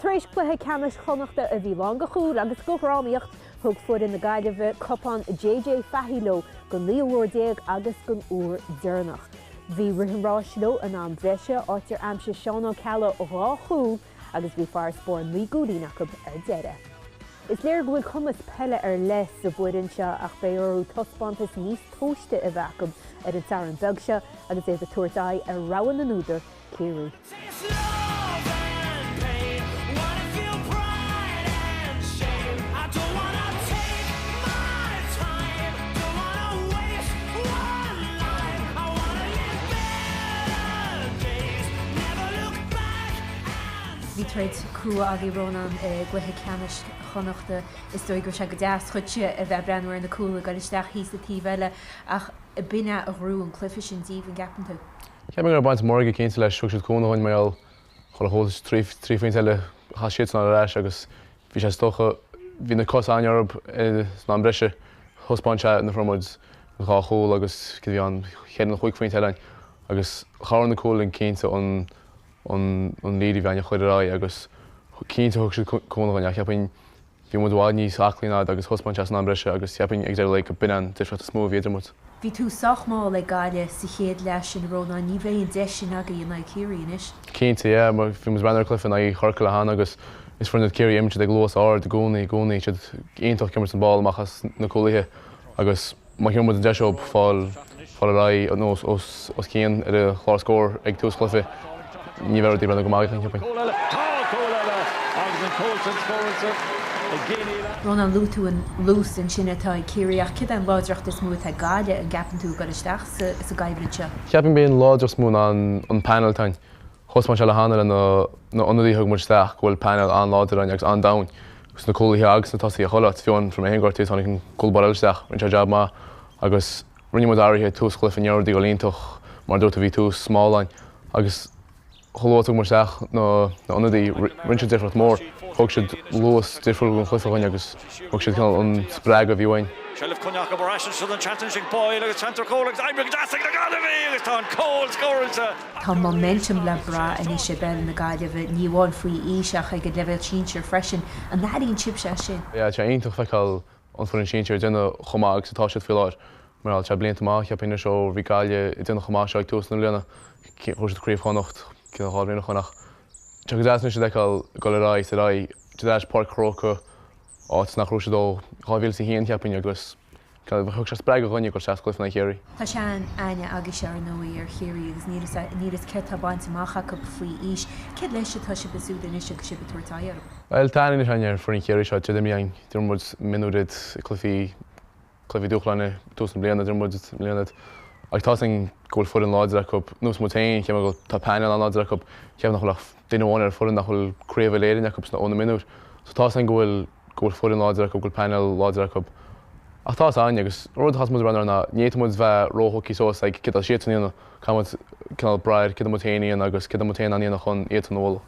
Tar éis cluiche ceannais Chonnachta a bhí lán de chúil agus de dhrámaíocht, thug foireann na Gaillimhe cupán JJ Fahey leo don naoú huair déag agus don uair deireanach. Bhí rith an ráis leo in am breise, áit ar aimsigh Seán Ó Ceallaigh 2 chúl agus bhí farasbarr 9 gcúilín acu ar deireadh. Is léir go bhfuil cumas peile ar leith sa bhfoireann seo ach beidh orthu taispeántas níos tomhaiste a bheith acu ar an Satharn beag seo agus iad ag tabhairt aghaidh ar rogha na n-údar, Ciarraí. Bhí troid crua agaibh Rónán i gcluiche ceannais Chonnachta. Is dóigh go raibh sé go deas dhuitse a bheith ag breathnú ar na cúil ag dul isteach thíos sa taobh eile ach b'in é a ghnóthaigh an cluiche sin díbh, an gceapann tú? Ceapaim go raibh baint mhór aige cinnte leis. Thug siad cúnamh dhúinn mar gheall chuile chúl 3 phointe eile chaith siadsan ar ais agus bhí sé is dócha bhí na cosa againn orthu san am breise. Thaispeáin sé nuair a fuair muid an dhá chúl agus cad a bhí ann cheithre nó chúig phointe eile againn agus chabhraigh na cúil linn cinnte an an lead a bhí againn a chur ar aghaidh agus cinnte thug siad cúnamh dhúinn ach cheapfainn bhí muid i bhfad níos aclaí ná iad agus thaispeáin sé san am breise agus cheapfainn ag deireadh lae go b'in an difríocht is mó a bhí idir muid. Bhí tús sách mall ag Gaillimh sa chéad leath sin a Rónáin, ní bheidh an deis sin agaibh in aghaidh Chiarraí anois. Cinnte, yeah, mar bhí muid ag breathnú ar an cluiche in aghaidh Chorcaí le cheana agus is foireann iad Ciarraí imríonn siad ag luas ard i gcónaí, i gcónaí, siad iontach ag imirt an ball amach as na cúlaithe agus Má thugann muid an deis dóibh fáil fáil ar aghaidh nó os os cionn ar an chlár scóir ag tús cluiche, ní bheidh rudaí ag breathnú go maith againn, cheapfainn. Rónán, luaigh tú an luas ansin atá ag Ciarraí ach céard é an láidreacht is mó atá ag Gaillimh, an gceapann tú, ag dul isteach sa sa gcoimhlint seo? Cheapfainn b'é an láidreacht is mó ná an panel atá againn. Thaispeáin sé le cheana le na na ionadaithe a thug muid isteach go bhfuil panel an-láidir againn agus an-domhain sna cúlaithe agus sna tosaithe chuile áit. Fiú amháin fuair mé féin gortaithe tháinig an cúl báire eile isteach, rinne sé jab maith agus rinne muid athruithe ag tús chluiche ní raibh rudaí ag dul iontach mar a dúirt tú bhí tús mall againn agus chomh luath a thug muid isteach na na ionadaithe rinne siad difríocht mór. Thug siad luas difriúil don chluiche dhúinn agus thug siad cineál an spreagadh a bhí uainn. Seilbh coinnithe acu ar ais ansin an seans anois ag Boyle agus seans ar chúl agus oibrithe go deas ag na Gaillimhigh agus tá an cúl scóráilte. Tá momentum le brath anois i bpeil na Gaillimhe, ní amháin faoi aois ach ag an leibhéal sinsir freisin. An airíonn sibhse é sin? Yeah, tá sé iontach feiceáil an foireann sinsir ag déanamh chomh maith agus atá siad faoi láthair. Mar tá sé blianta maith, cheapfainn anois ó bhí Gaillimh ag déanamh chomh maith seo ag tús na bliana. Ghnóthaigh siad Craobh Chonnacht cén 2 bhliain ó shoin ach tá sé go deas anois iad a fheiceáil ag dul ar aghaidh is ar aghaidh. Tá siad ar ais Páirc an Chrócaigh, áit nach raibh siad ó 2001 cheapfainn agus Thug sé spreagadh dhúinne ag dul isteach sa gcluiche in aghaidh Chiarraí. Tá sean-aithne agaibhse ar ndóigh ar Chiarraí agus níl 'fhios céard tá bainte amach acu faoi aois. Céard leis atá sibh ag súil anois agus sibh ag tabhairt aghaidh orthu? Bhuel, tá aithne anois againn ar foireann Chiarraí seo. D'imir againn, d'imir muid mionúir iad i cluichí, cluichí dúshláin i dtús na bliana, d'imir muid i mbliana iad. Ach tá 'fhios againn go bhfuil foireann láidir acu, nós muid féin, cheap mé go bhfuil, tá painéal an-láidir acu, cheap mé nach bhfuil ach duine amháin ar an foireann nach bhfuil craobh Uile-Éireann acu sna, ó na mionúir. So tá 'fhios againn go bhfuil, go bhfuil foireann láidir acu, go bhfuil painéal láidir acu. Ach tá 'fhios againn, agus an rud a chaithfeas muid a bhreathnú air ná ní fhéadfaidh muid bheith róthógtha suas ag céard atá siadsan a dhéanamh, caithfidh muid cineál brath ar céard atá muid féin a dhéanamh agus céard atá muid féin in ann a dhéanamh chun iadsan a bhualadh.